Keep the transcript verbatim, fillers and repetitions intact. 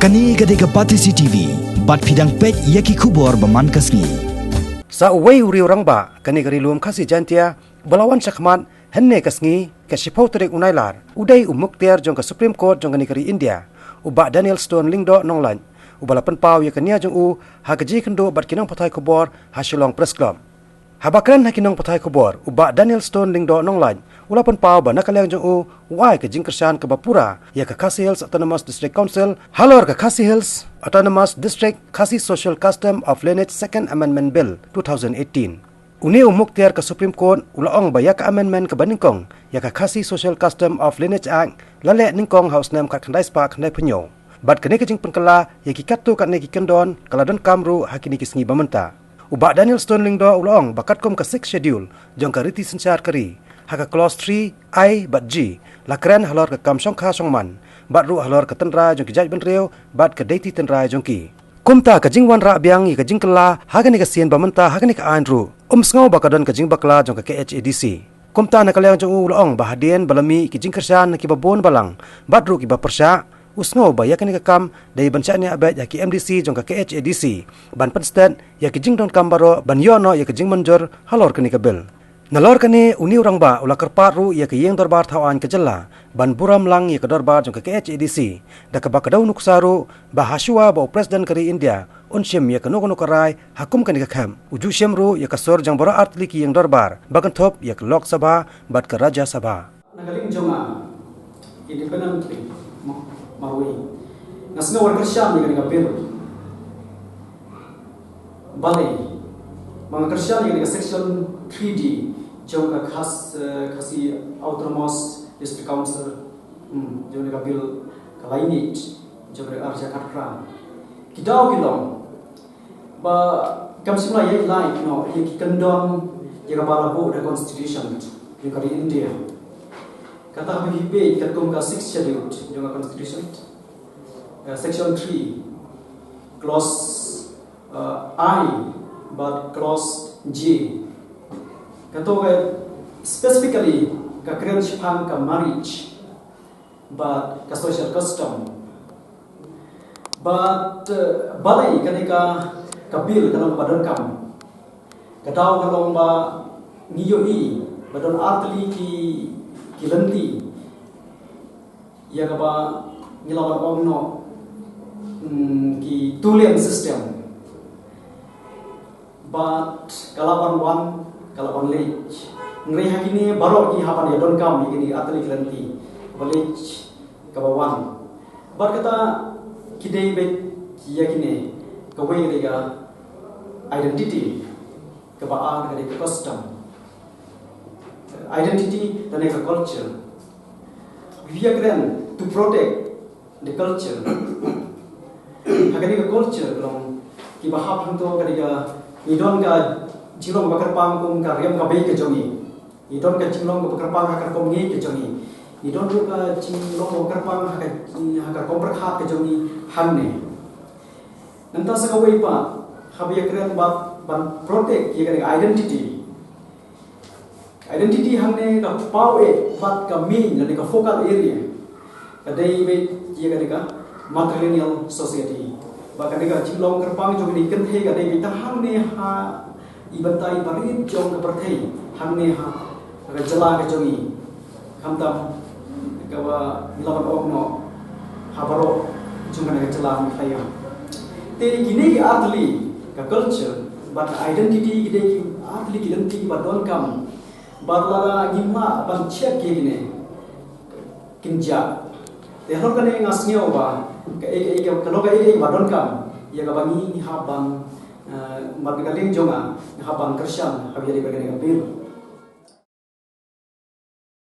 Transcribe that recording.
Kane ka dei ka Batesi T V, bad phi dang peit ïa ki khubor ba man ka sngi. Sa uwei u riew rangbah kane ka Ri Lum Khasi Jaintia ba la wan shakhmat hynne ka sngi, ka shiphew tarik u Nailar, u dei u muktiar jong ka Supreme Court jong kane ka ri India, u Bah Daniel Stone Lyngdoh Nonglait, uba la pynpaw ïa ka nia jong u ha ka jingïakynduh bad ki nongpathai khubor ha Shillong Press Club. Haba kren ha ki nongpathai khubor, u Bah Daniel Stone Lyngdoh Nonglait u la pynpaw ba na ka liang jong u, u ai ka jingkyrshan kaba pura ïa ka Khasi Hills Autonomous District Council halor ka Khasi Hills Autonomous District Khasi Social Custom of Lineage Second Amendment Bill two thousand eighteen. Une u muktiar ka Supreme Court u la ong ba ïa ka amendment kaba nyngkong ïa ka Khasi Social Custom of Lineage Act la leh nyngkong ha u snem khatkhyndai spah khyndaiphew hynñiew. Bad kane ka jingpynkylla ïa ki katto katne ki kyndon ka la donkam ruh ha kine ki sngi ba mynta. U Bah Daniel Stone Lyngdoh u la ong ba katkum ka Sixth Schedule jong ka riti synshar ka ri, ha ka clause three I bad G, la kren halor ka kam shongkha shongman, bad ruh halor ka tynrai jong ki jaitbynriew bad ka deiti tynrai jong ki. Kumta ka jingwanrah biang ïa ka jingkylla ha kane ka sien ba mynta ha kane ka aiñ ruh, um sngew ba ka don ka jingbakla jong ka K H A D C. Kumta na ka liang jong u u la ong ba hadien ba la mih ki jingkyrshan na kiba bun balang bad ruh kiba pyrshah, u sngew ba ïa kane ka kam dei ban shaniah beit ha ki M D C jong ka K H A D C ban pynstet ïa ki jingdonkam baroh ban ïoh noh ïa ka jingmynjur halor kane ka bill. Nalor kane, une u rangbah u la kyrpad ruh ïa ka ïing dorbar thawaiñ ka jylla ban burom lang ïa ka dorbar jong ka K H A D C, da kaba ka dei u nuksa ruh ba hashuwa ba u President ka ri India un shim ïa kano kano ka rai ha kum kane ka khep, u ju shim ruh ïa ka sur jong baroh artylli ki ïing dorbar ba kynthup ïa ka Lok Sabha bad ka Rajya Sabha. Na ka liang jong nga, independently, ma-, marwei, nga sngew ban kyrshan ïa kane ka bill. Balei? Ba nga kyrshan ïa kane ka section three D jong ka Khas-, eh, Khasi Autonomous District Council, hmm, jong kane ka bill ka lainit jong kane ka arja khatphra. Ki daw ki long ba kam shym la ïaid lait noh ïa ki kyndon ïa kaba la buh da constitution jong ka ri India. Kata haba phi peit katkum ka Sixth Schedule jong ka constitution, eh, section three, clause, eh, I bad clause J. Kato ka specifically ka kren shaphang ka marriage bad ka social custom. Bad, eh, balei kane ka, ka bill ka long ba donkam. Ka daw ka long ba ngi ïohi ba don artylli ki, ki lynti ïa kaba ngi lah ban ong noh, mm, ki two lane system. Bad ka lah ban wan, ka lah ban leit. Hynrei ha kine baroh ki hap ban ïa donkam ïa kine artylli ki lynti, kaba leit, kaba wan. Bad kata ki dei beit ïa kine, kawei ka dei ka identity, kaba ar ka dei ka custom. Identity lane ka culture. Phi ïa kren to protect the culture. Ha kane ka culture ka long kiba hap hangto ka dei ka, ngi don ka jinglong ba kyrpang kum ka riam ka bei ka jong ngi. Ngi don ka jinglong kaba kyrpang ha ka rukom ngeit ka jong ngi. Ngi don ruh ka jinglong kaba kyrpang ha ka, ha ka rukom pyrkhat ka jong ngi hangne. Nangta sa kawei pat, haba ïa kren bad ban protect ïa kane ka identity. Identity hangne ka paw eh bad ka main lane ka focal area ka dei beit ïa kane ka matrilineal society. Bad kane ka jinglong kyrpang jong kane ka kynthei ka dei beit tang hangne ha i bynta i barit jong ka pyrthei, hangne ha ka jylla ka jong ngi. Khamtam kaba ngi lah ban ong noh ha baroh jong kane ka jylla Meghalaya. Te kine ki artylli, ka culture bad ka identity, ki dei ki artylli ki lynti kiba donkam. Bad lada ngim lah ban check ïa kine, kin jah. Te halor kane nga sngew ba kaei kaei, ka long kaei kaei ba donkam ïa kaba ngi, ngi hap ban, eh, bad na ka liang jong nga, ngi hap ban kyrshan haba ïadei bad kane ka bill.